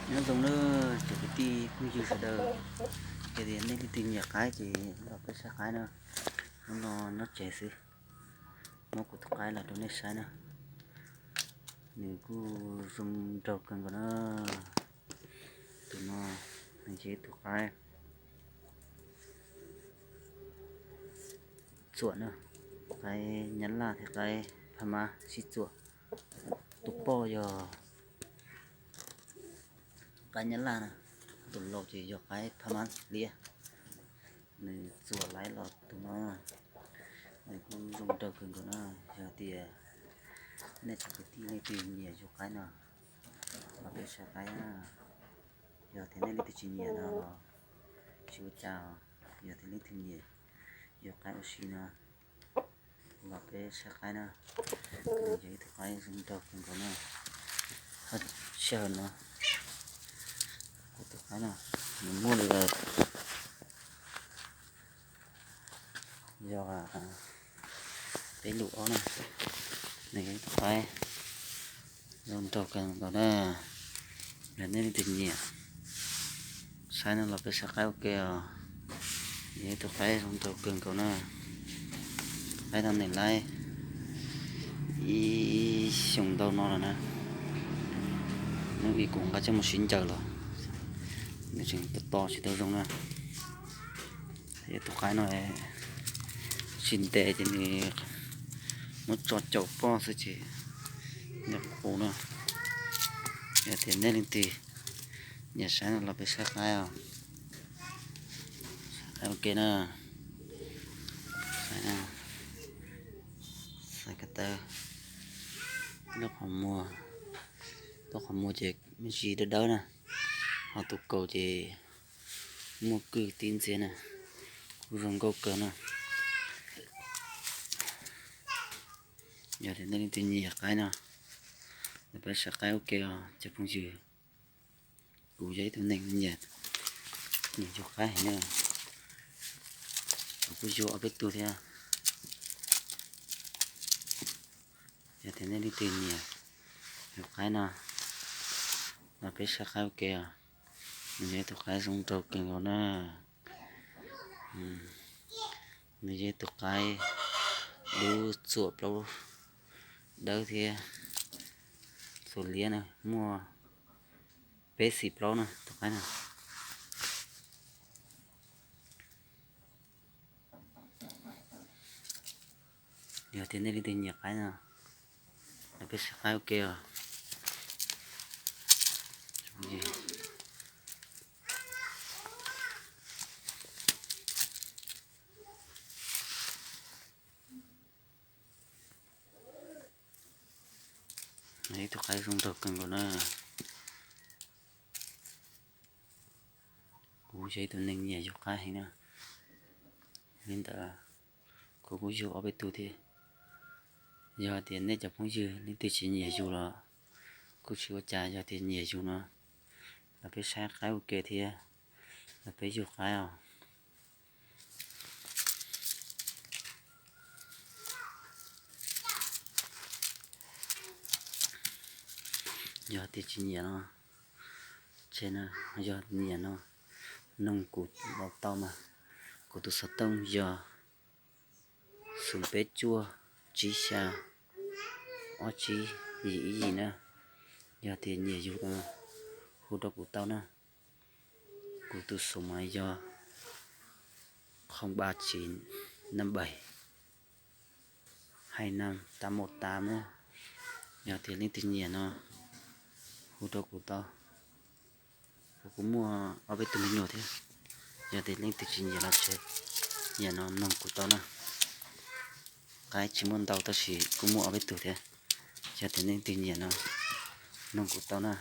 Nyob zoo na, tsoom kwv tij phooj ywg sawv daws, yog tias nej leej twg nyiam qaib ces los peb saib qaib na. Hnub no nyob tsev xwb, muab kuv tus qaib los rau nej saib na. Nws kuj zoo nraug kawg nkaus na. Tus no nws yog ib tug qaib txuam na, qaib nyab laj thiab qaib phab mab sib txuam. Tus poj yog qaib nyab laj na, tus laus ces yog qaib phab mab liab. Nws txuam laib los tus no, nws kuj zoo nraug kawg nkaus na. Yog tias nej tsoom kwv tij leej twg nyiam yug qaib no, los peb saib qaib na. Yog tias nej leej twg tsis nyiam no los tsis ua cas, yog tias leej twg nyiam yug qaib ua si no, los peb saib qaib na. Nws yog ib tug qaib zoo nraug kawg nkaus na. Sij hawm no kuv tus qaib no nws muaj li yog peb lub ob na. Nws yog ib tug qaib zoo nraug kawg nkaus na. Yog nej leej twg nyiam saib no los peb saib qaib ua ke os. Yog ib tug qaib zoo nraug kawg nkaus na. Qaib no nws laib ib xyoos ntau no lawm na. Hnub ib kuv nqa coj mus siv ncaws los nws tseem to to tsis tau zoo na. Yog tus qaib no tsis ntev ces nws muab tso caum poj xwb ces nws qus na. Yog tias nej leej twg nyiam saib no los peb saib qaib os. Saib qaib ua ke na. Saib ko taw, lub qhov muag, lub qhov muag ces me ntsis dawb dawb na, ho tus kaus ces muaj kwj tib ntxiab na, kuj zoo nkauj kawg na. Yog tias nej leej twg nyiam qaib no, los peb saib qaib ua ke os cov phooj ywg. Kuv yog ib tug neeg nyiam, nyiam yug qaib heev na, kuv kuj yug ob peb tug thiab. Yog tias nej leej twg nyiam yug qaib no, los peb saib qaib ua ke os. Nws yog ib tug qaib zoo nraug kawg nkaus na. Nws yog ib tug qaib dub txuam plaub dawb thiab txuas liab na, muaj peb xim plaub na tus qaib no. Yog tias nej leej twg nyiam qaib no, los peb saib qaib ua ke os. Ib tug qaib zoo nraug kawg nkaus na. Kuv yog ib tug neeg nyiam yug qaib heev na, li ntawd kuv kuj yug ob peb tug thiab. Yog tias nej cov phooj ywg leej twg tsis nyiam yug los kuj tsis ua cas, yog tias nyiam yug no los peb saib qaib ua ke thiab, los peb yug qaib os. Yog tias tsis nyiam no, tsev no, yog nyiam no, noog kuv los tau mas. Kuv tus xov tooj yog xoom peb cuaj tsib xya ob tsib yim ib yim na. Yog tias nyiam yug no, hu rau kuv tau na. Kuv tus xov mas yog không ba chín năm bảy hai năm tám một tám na. Yog tias leej twg nyiam no, hu rau kuv tau. Kuv kuj muaj ob peb tug me nyuam thiab. Yog tias leej twg tsis nyiam los tsev, nyiam no noog kuv tau na. Qaib tsis muaj ntau tab sis kuj muaj ob peb tug thiab. Yog tias leej twg nyiam no, noog kuv tau na.